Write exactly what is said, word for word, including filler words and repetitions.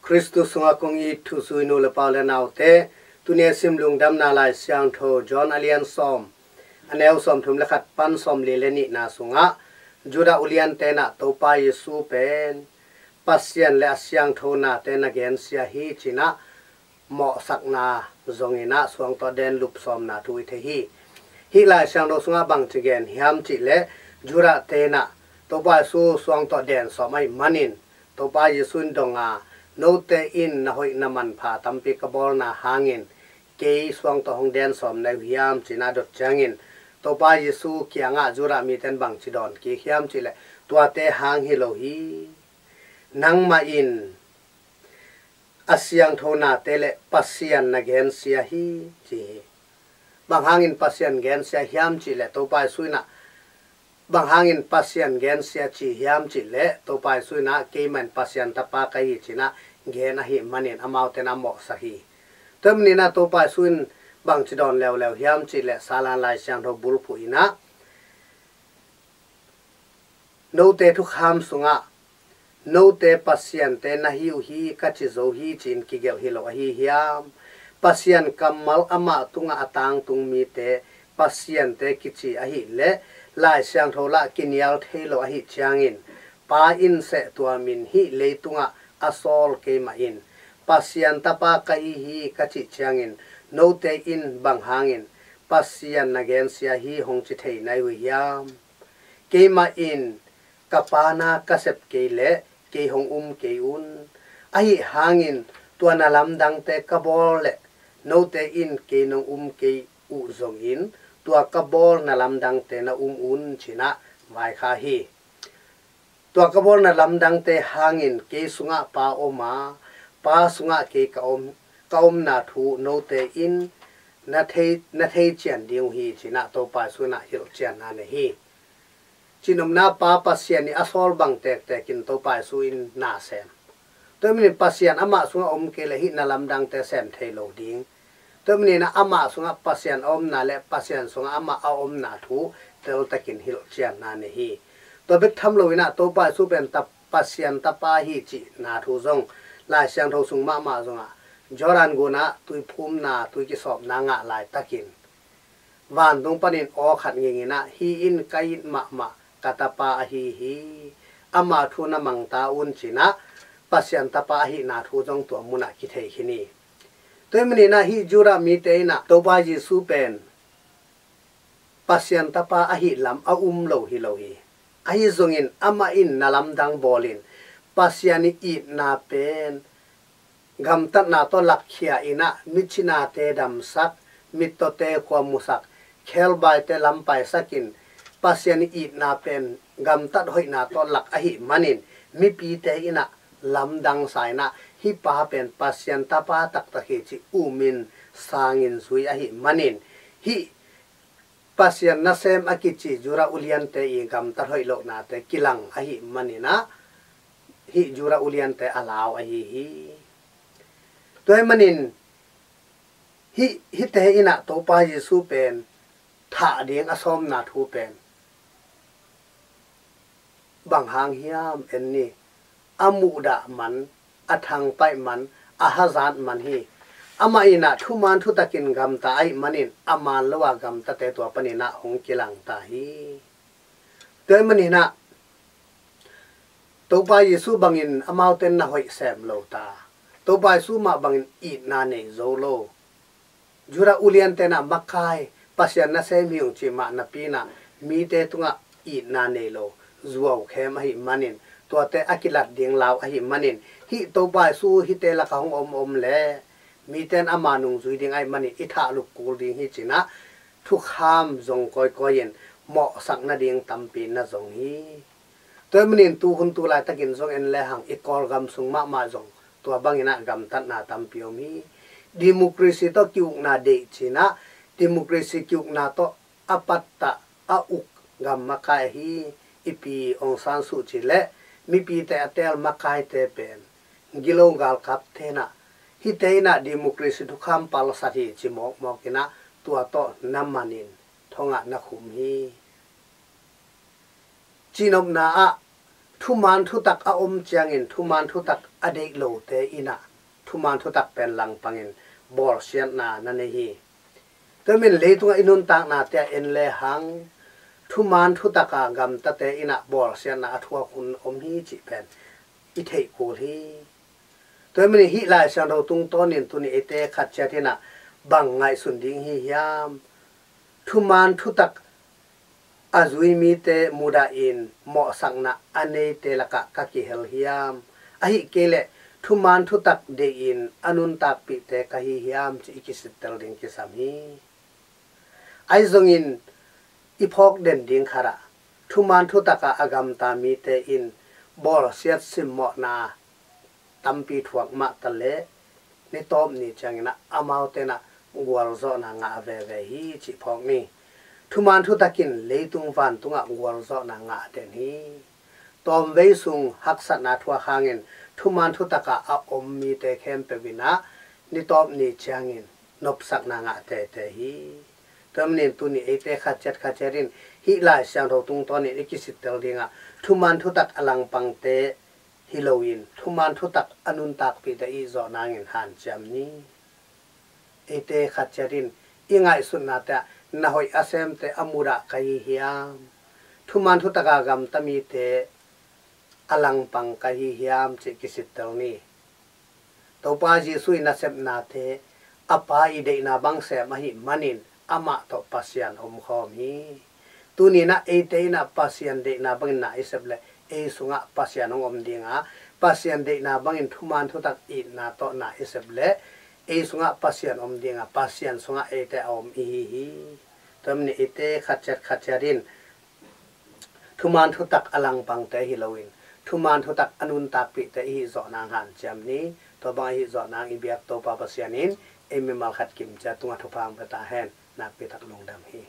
Khristu sungah kong it thuzui nu le pa u le naute, tuni a sim Lungdamna Lai Siangtho John a lian sawm, a neu sawmthum le khat pan sawmli le nihna sungah Judah uliante in ah Topa Jesu pen Pasian le a siangtho nate na gensia hi ci-in ah mawhsakna zongin ah suang tawh den lupsawmna thu i thei hi. Hih Lai Siangtho sungah bangci gen hiam cih leh Judah-te in ah Topa Jesu suang tawh den sawm ahih manin Topa Jesu in dong a, "Note in na hoih na manpha tampi ka bawlna hangin kei suang tawh hong den sawm na hi uh hiam?" ci-in ah dot ciangin Topa Jesu kiangah Judah mite in bangci dawn kik hiam cih leh, "Tuate hang hi lo hi. Nangmah in a siangtho nate le Pasian na gensia hi," ci hi. Bang hangin Pasian gensia hiam cih leh Topa Jesu in ah, bang hangin Pasian gensia ci hiam cih leh Topa Jesu in ah, "Keimah in Pasian Tapa ka hi," ci-in ah gen ahih manin amaute in ah mawhsak hi. Tua ahih manin ah Topa Jesu in bangci dawn leuleu hiam cih leh Salan Lai Siangtho bulphuh in ah, "Note thukham sungah, 'Note pasiante na hi uh hi,' ka ci zo hi," ci-in kigelh hi lo ahi hiam? Pasian kammal amah tungah a tangtung mite pasiante kici ahih leh Lai Siangtho lah kinial thei lo ahih ciangin, Pa in seh tua min hih leitungah a sawl keimah in, 'Pasian Tapa ka hi hi,' ka cih ciangin, note in bang hangin 'Pasian na gensia hi' hong ci thei na hi uh hiam? Keimah in ka Pa na ka sep kei leh kei hong um kei un. Ahi hangin tua na lamdangte ka bawl leh note in kei nong um kei uh zongin tua ka bawl na lamdangte na um un," ci-in ah vaikhak hi. "Tua ka bawl na lamdangte hangin kei sungah Pa om a, Pa sungah kei ka om, ka omna thu note in na thei, na thei cian ding uh hi," ci-in ah Topa Jesu in ah hilhcianna nei hi. Cihnopna, Pa Pasian ih a sawl bang tektek in Topa Jesu in na sem. Tua ahih manin Pasian amah sungah om kei leh hih na lamdangte sem thei lo ding. Tua ahih manin ah amah sungah Pasian a omna le Pasian sungah amah a omna thu teltakin hilhcianna nei hi. Tua bek tham loin ah Topa Jesu pen ta, Pasian Tapa hi cihna thu zong Lai Siangtho sung mahmah zongah Jordan gunah tuiphumna, tui kisawpna ngah laitakin vantung panin aw khat ngingin ah, "Hih in ka it mahmah ka Tapa ahi hi. Ama thu na mang ta un," ci-in ah Pasian Tapa ahihna thu zong tua munah kithei khin hi. Tua ahih manin ah hih Judah mite in ah Topa Jesu pen Pasian Tapa ahih lam a um lo hi lo hi. Ahi zongin amah in na lamdang bawlin Pasian ih itna pen gamtatna tawh lakkhia in ah micinate damsak, mittawte khua musak, khebaite lampaisakin Pasian ih itna pen gamtat hoihna tawh lak ahih manin mipite in ah lamdang sa in ah, "Hih pa pen Pasian Tapa taktak hi," ci-in umin sangin zui ahih manin hih Pasian nasem a kici Judah uliante ih gamtat hoih lohnate kilang ahih manin ah hih Judah uliante a lau ahi hi. Tua ahih manin hih, hihte in ah Topa Jesu pen thah ding a sawmna thu pen bang hang hiam en ni. A muhdah man, a thangpaih man, a hazat man hi. Amah in ah thuman thutakin gamta ahih manin a man lo a gamtate tua panin ah hong kilang ta hi. Tua ahih manin ah Topa Jesu bangin amaute in na hoih sem lo ta. Topa Jesu mah bangin itna nei zo lo. Judah uliante in ah makai, Pasian nasem hi ung cih mah napi in ah mite tungah itna nei lo, zuaukhem ahih manin, tuate a kilat ding lau ahih manin, hih Topa Jesu hihte lakah hong om om leh mite in ama nungzui ding ahih manin i thahlup kul ding hi ci-in ah thukham zong kawikawi in mawhsak nading tampi na zong hi. Tua ahih manin tuhun tu laitakin zong en lehang i Kawlgam sung mahmah zong tua bangin ah gamtatna tampi om hi. Democracy tawh ki-ukna deih ci-in ah democracy ki-ukna tawh a pattah a uk gam makai ahi i pi Aung San Suu Kyi le mipite a teel makaite pen gilo galkapte in ah hihte in ah democracy thukham palsat hi ci mawkmawk in ah tua tawh na manin thongah na khum hi. Cihnopna ah thuman thutak a om ciangin thuman thutak a deih lote in ah thuman thutak pen langpangin bawlsiatna na nei hi. Tua ahih manin leitungah i nuntaknate ah en lehang thuman thutak a gamtate in ah bawlsiatna a thuak hun om hi cih pen i theih kul hi. Tua ahih manin hih Lai Siangtho tungtawnin tuni eite khat ciat in ah bang ngaihsun ding hi hiam? Thuman thutak a zui mite mudahin mawhsakna a neite lakah ka kihel hiam? Ahih kei leh thuman thutak deihin a nuntakpihte ka hi hiam cih i kisittel ding kisam hi. Ahi zongin i phawk den ding khat ah thuman thutak a gamta mite in bawlsiat simmawhna tampi thuak mah taleh ni tawp ni ciangin ah amaute in ah gualzawhna ngah veve hi cih phawk ni. Thuman thutak in leitung vantungah gualzawhna ngah den hi. Tawmvei sung haksatna thuak hangin thuman thutak a om mite khempeuh in ah ni tawp ni ciangin nopsakna ngah tete hi. Tua ahih manin tuni eite khat ciat khat ciat in hih Lai Siangtho tungtawnin i kisittel dingah thuman thutak a langpangte hi loin thuman thutak a nuntakpihte i zawh nangin hanciam ni. Eite khat ciat in i ngaihsutnate ah na hoih a semte a mudah ka hi hiam? Thuman thutak a gamta mite a langpang ka hi hiam cih kisittel ni. Topa Jesuh i nasepnate a Pa i deihna bang sem ahih manin amah tawh Pasian omkhawm hi. Tuni in ah eite in ah Pasian deihna bangin na i sep leh ei sungah Pasian hong om ding a, Pasian deihna bangin thuman thutak itna tawh na i sep leh ei sungah Pasian om ding a, Pasian sungah eite a om i hi hi. Tua ahih manin eite khat ciat khat ciat in thuman thutak a langpangte hi loin thuman thutak a nuntakpihte i hih zawh nang hanciam ni. Tua bang a hih zawh nang i biak Topa Pasian in ei mimal khat kim ciat tungah thupha hong pia ta hen. Nakpi tak lungdam hi.